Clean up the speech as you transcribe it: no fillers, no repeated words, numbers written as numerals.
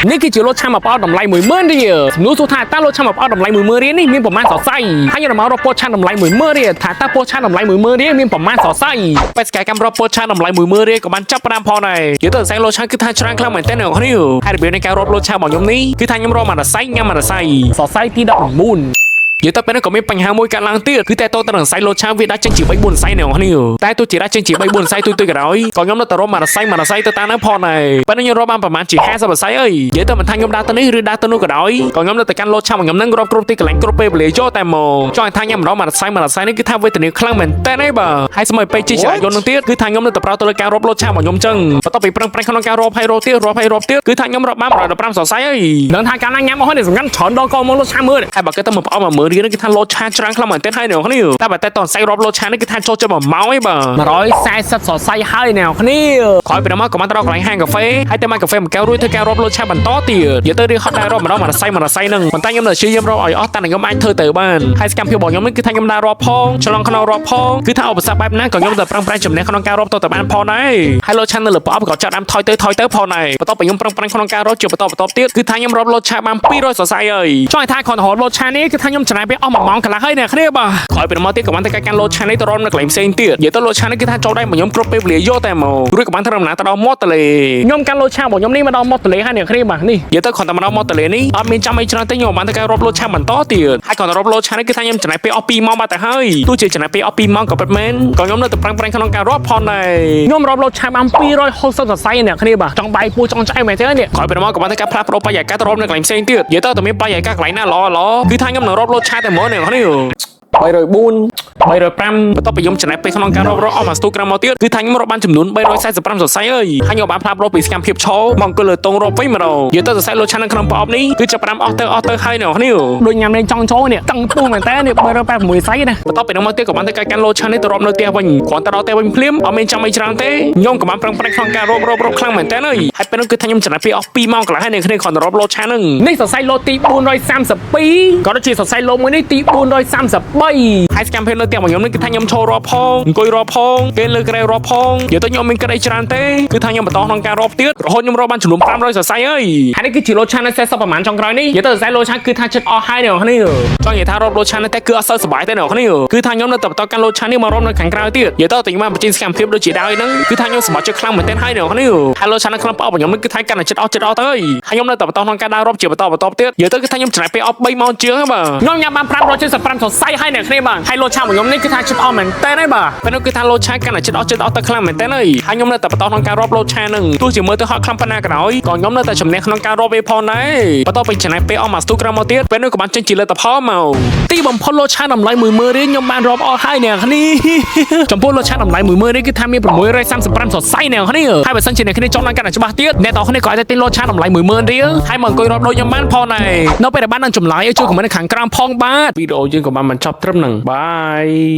នេះគឺជាលុតឆាមកប៉ោតម្លៃ10000រៀលសំណួរសួរថាតើលុតឆាមកប៉ោតម្លៃ10000រៀលនេះមានប្រមាណសរសៃហើយខ្ញុំមករកពោតឆាតម្លៃ10000រៀលថាតើពោតឆាតម្លៃ10000រៀលមានប្រមាណសរសៃបេសកកម្មរកពោតឆាតម្លៃ10000រៀលក៏បានចាប់ផ្ដើមផងដែរនិយាយទៅសរសៃលុតឆាគឺថាច្រើនខ្លាំងមែនទែនអ្នកនរហើយរបៀបនៃការរាប់លុតឆារបស់ខ្ញុំនេះគឺថាខ្ញុំរាប់មួយសរសៃញ៉ាំមួយសរសៃសរសៃទី19និយាយទៅពេលនេះក៏មានបញ្ហាមួយកើតឡើងទៀតគឺតែតទៅនឹងសៃលោឆាវាដាច់ចេញជា3 4សៃអ្នកនរគ្នាតែទោះជាដាច់ចេញជា3 4សៃទុយទុយក៏ដោយក៏ខ្ញុំនៅតែរមមួយសៃមួយសៃទៅតាមនឹងផងដែរពេលនេះខ្ញុំរកបានប្រហែលជា50សៃអីនិយាយទៅមិនថាខ្ញុំដើរទៅនេះឬដើរទៅនោះក៏ដោយក៏ខ្ញុំនៅតែកាន់លោឆារបស់ខ្ញុំនឹងរាប់គ្រប់ទីកន្លែងគ្រប់ពេលវេលាយកតែមកចង់ឲ្យថាខ្ញុំម្ដងមួយសៃមួយសៃនេះគឺថាវេទនាខ្លាំងមែនតើឯងបាទហើយសម័យពេលជិះចរាយន្តនឹងទៀតគឺថាខ្ញុំនៅតែប្រោទៅលើការរាប់លោឆារបស់ខ្ញុំចឹងបន្ទាប់ពីប្រឹងប្រែងក្នុងការរាប់ហើយរាប់ទៀតរាប់ហើយរាប់ទៀតគឺថាខ្ញុំរាប់បាន115សរសៃអីនឹងថាកាលណាញ៉ាំអស់ហើយសំខាន់ច្រើនដល់កមកលោឆាមើលហើយបើគេទៅមកផ្អម10000រៀលនេះគឺថាលោឆាច្រើនខ្លាំងមែនទែនហើយអ្នកគ្នាតែបើតែតនសៃរាប់លោឆានេះគឺថាចូលចិត្ត1ម៉ោងឯងបាទ140សរសៃហើយអ្នកគ្នាក្រោយពីមកក៏បានទៅដល់កន្លែងហាងកាហ្វេហើយទៅមកកាហ្វេមួយកែវរួចធ្វើការរាប់លោឆាបន្តទៀតនិយាយទៅរៀងហត់ដែររាប់ម្ដងមួយសៃមួយសៃហ្នឹងប៉ុន្តែខ្ញុំនៅព្យាយាមរាប់ឲ្យអស់តាខ្ញុំអាចធ្វើទៅបានហើយសកម្មភាពរបស់ខ្ញុំនេះគឺថាខ្ញុំដើររាប់ផងឆ្លងក្នុងរាប់ផងគឺថាឧបសគ្គបែបណាក៏ខ្ញុំទៅប្រឹងប្រែងជំនះក្នុងការរាប់ទៅទៅបានផងដែរហើយលោឆានៅលើប្រអប់ក៏ចាប់ដើមថយទៅថយទៅផងដែរបន្ទាប់ពីខ្ញុំប្រឹងប្រែងក្នុងការរាប់ជាបន្តបន្តទៀតគឺថាខ្ញុំរាប់លោឆាបាន200សរសៃហើយចង់ឲ្យថាគ្រាន់តែរាប់លោឆានេះគឺថាខ្ញុំចំណាយពេលអស់1ម៉ោងកន្លះហើយអ្នកគ្នាបាទក្រោយពីមកទៀតក៏បានទៅកាន់លោឆានេះទៅរំនៅកន្លែងផ្សេងទៀតនិយាយទៅលោឆានេះគឺថាចូលដៃមកខ្ញុំគ្រប់ពេលវេលាយកតែមករួចក៏បានធ្វើដំណើរទៅដល់មាត់ទន្លេខ្ញុំកាន់លោឆារបស់ខ្ញុំនេះមកដល់មាត់ទន្លេហើយអ្នកគ្នាបាទនេះនិយាយទៅគ្រាន់តែមកដល់មាត់ទន្លេនេះអត់មានចាំអីច្រើនទេខ្ញុំបានទៅការរាប់លោឆាបន្តទៀតហើយគ្រាន់តែរាប់លោឆានេះគឺថាខ្ញុំចំណាយពេលអស់2ម៉ោងបាត់ទៅហើយទោះជាចំណាយពេលអស់2ម៉ោងក៏ពិតមែនក៏ខ្ញុំនៅតែប្រឹងប្រែងក្នុងការរាប់ផងដែរខ្ញុំរាប់លោឆាបាន260សរសៃអ្នកគ្នាបាទចង់បាយពោះចង់ឆ្អែតមែនទេនេះក្រោយពីមកក៏បានទៅការផ្លាស់ប្ដូរបរិយាកាសទៅរាប់នៅកន្លែងផ្សេងទៀតនិយាយទៅតែមានបរិយាកាសកន្លែងណាល្អល្អគឺថាខ្ញុំនឹងរាប់លោឆាតែហ្មងអ្នកគ្នា304 305បន្ទាប់ពីខ្ញុំចំណាយពេលក្នុងការរាប់រកអស់មួយស្ទូក្រាមមកទៀតគឺថាខ្ញុំរាប់បានចំនួន345សរសៃអើយហើយខ្ញុំបានផ្លាស់ប្ដូរពីសកម្មភាពឈរមកអង្គុយលើតុងរាប់វិញម្ដងនិយាយទៅសរសៃលោឆានៅក្នុងប្រអប់នេះគឺចាប់ផ្ដើមអស់ទៅអស់ទៅហើយអ្នកគ្នាដូចញ៉ាំលេងចង់ចូលនេះតឹងពោះមែនតើនេះ386សៃណាបន្ទាប់ពីនោះមកទៀតក៏បានទៅកាន់លោឆានេះទៅរាប់នៅផ្ទះវិញគ្រាន់តែដល់ផ្ទះវិញភ្លាមអត់មានចាំអីច្រើនទេខ្ញុំក៏បានប្រឹងប្រែងក្នុងការរាប់រាប់រាប់ខ្លាំងមែនតើអើយហើយពេលនោះគឺថាខ្ញុំចំណាយពេលអស់2ម៉ោងកន្លះហើយអ្នកគ្នាគ្រាន់តែរាប់លោឆានឹងនេះសរសៃលោទី432ក៏ដូចជាសរសៃលោមួយនេះទី433ហើយសកម្មភាពនៅផ្ទះរបស់ខ្ញុំនេះគឺថាខ្ញុំឈររាប់ផងអង្គុយរាប់ផងគេលើក្រែរាប់ផងនិយាយទៅខ្ញុំមានក្តីច្រើនទេគឺថាខ្ញុំបន្តក្នុងការរាប់ទៀតរហូតខ្ញុំរាប់បានចំនួន500សរសៃហើយហើយនេះគឺជាលោឆានៅ40ប្រហែលចុងក្រោយនេះនិយាយទៅសរសៃលោឆាគឺថាចិត្តអស់ហើយអ្នកគ្នាចង់និយាយថារាប់លោឆានេះតែគឺអត់សូវសប្បាយទេអ្នកគ្នាគឺថាខ្ញុំនៅតែបន្តកាន់លោឆានេះមករាប់នៅខាងក្រៅទៀតនិយាយទៅតែខ្ញុំបានបញ្ចេញសកម្មភាពដូចជាដើរហ្នឹងគឺថាខ្ញុំសប្បាយចិត្តខ្លាំងមែនទែនហើយអ្នកគ្នាហើយលោឆានៅក្នុងប្រអប់របស់ខ្ញុំនេះគឺថាកាន់តែចិត្តអស់ចិត្តអស់ទៅហើយហើយខ្ញុំនៅតែបន្តក្នុងការដើររាប់ជាបន្តបន្តទៀតនិយាយទៅគឺថាខ្ញុំចំណាយពេលអស់3ម៉ោងជាងហ្នឹងបាទខ្ញុំញ៉ាំបាន575សរសៃហើយអ្នកគ្នាបាទហើយលោឆារបស់ខ្ញុំនេះគឺថាចិត្តអស់មែនទែនហើយបាទពេលនោះគឺថាលោឆាកាន់តែចិត្តអស់ចិត្តអស់ទៅខ្លាំងមែនទែនហើយហើយខ្ញុំនៅតែបន្តក្នុងការរាប់លោឆាហ្នឹងទោះជាមើលទៅហត់ខ្លាំងប៉ុណ្ណាក៏ដោយក៏ខ្ញុំនៅតែជំនះក្នុងការរាប់វាផងដែរបន្ទាប់ពីចំណាយពេលអស់មួយស្ទូក្រោយមកទៀតពេលនោះក៏បានចេញជាលទ្ធផលមកទីបំផុតលោឆាតម្លៃ10000រៀលខ្ញុំបានរាប់អស់ហើយអ្នកគ្នាចំពោះលោឆាតម្លៃ10000រៀលគឺថាមាន635សរសៃអ្នកគ្នាហើយបើសិនជាអ្នកគ្នាចង់ដឹងកាន់តែច្បាស់ទៀតអ្នកទាំងគ្នាក៏អាចទៅទិញលោឆាតម្លៃ10000រៀលហើយមកអង្គុយរាប់ដូចខ្ញុំបានផងដែរនៅពេលដែលបាននឹងចម្លើយជួយ comment នៅខាងក្រោមផងបាទវីដេអូយើងក៏បានបញ្ចប់ត្រឹមហ្នឹង bye.